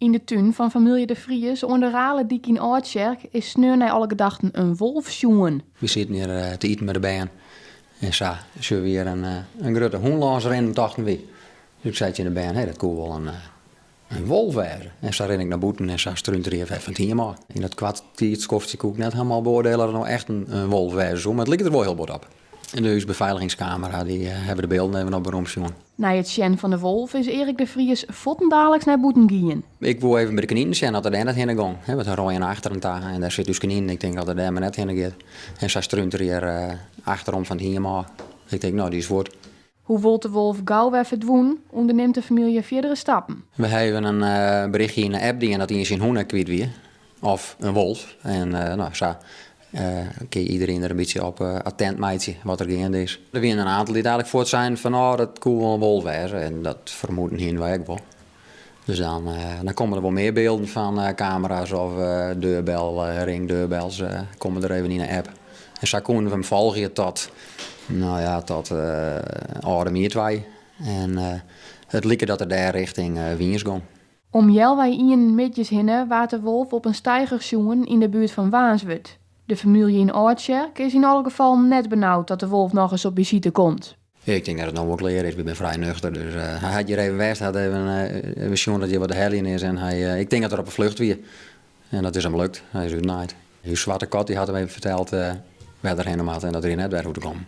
Yn de tún fan famylje De Vries oan de Raledyk yn Aldtsjerk is sneon nei alle gedachten in wolf sjoen. Wy sieten hjir eh, te iten mei de bern en sa sjogge we hjir in, eh, in grutte hûn lâns rinnen, tochten wy. Dus ik sei tsjin de bern, hey, dat koe wol in, eh, in wolf wêze. En sa rin ik nei bûten en sa strúnt er hjir fan it hiem ôf. Yn dat koart tiidskoftsje koe ik net hielendal beoardielje dat it no echt in, in wolf wêze soe, mar it liket der wol hiel bot op. En de ús befeiligingskamera dy eh, hawwe de bylden even op werom sjoen. Nei it sjen fan de wolf is Erik de Vries fuortendaliks nei bûten gien. Ik woe even by de kninen sjen oft er dêr net hinne gong. Want dan rinne je nei achteren ta en dêr sit ús knyn. Ik tink dat er dêr mar net hinne giet. En sa strúnt er hjir eh, achterom fan it hiem ôf. Ik tink, no, dy is fuort. Hoewol't de wolf gau wer ferdwûn, ûndernimt de famylje fierdere stappen. We hawwe in eh, berichtje yn de app dien dat ien syn hûn ek kwyt wie. Of in wolf. En no, sa kin iderien der in bytsje op attent meitsje wat der geande is. Der wiene in oantal dy't eigenlik fuort seinen fan oh, dat koe wol in wolf wêze. En dat fermoeden hiene wy ek wol. Dus dan, dan komme der wol mear bylden fan kamera's of deurbel, ringdeurbels komme der even yn de app. En sa koene we him folgje tot, no ja, tot âlde mietwei. En it like dat er dêr richting Wyns gong. Om healwei ienen middeis hinne waard de wolf op in steiger sjoen yn de buert fan Wânswert. De famylje yn Aldtsjerk is yn alle gefallen net benaud dat de wolf nochris op besite komt. Ik tink dat it no wol klear is. Wy binne frij nuchter. Dus hy hat hjir even west, hat even, even sjoen dat hjir wat te heljen is. En hy, ik tink dat er op 'e flucht wie. En dat is him lukt. Hy is útnaaid. Us swarte kat dy hat him even ferteld wêr't er hinne moat en dat er hjir net wer hoecht te kommen.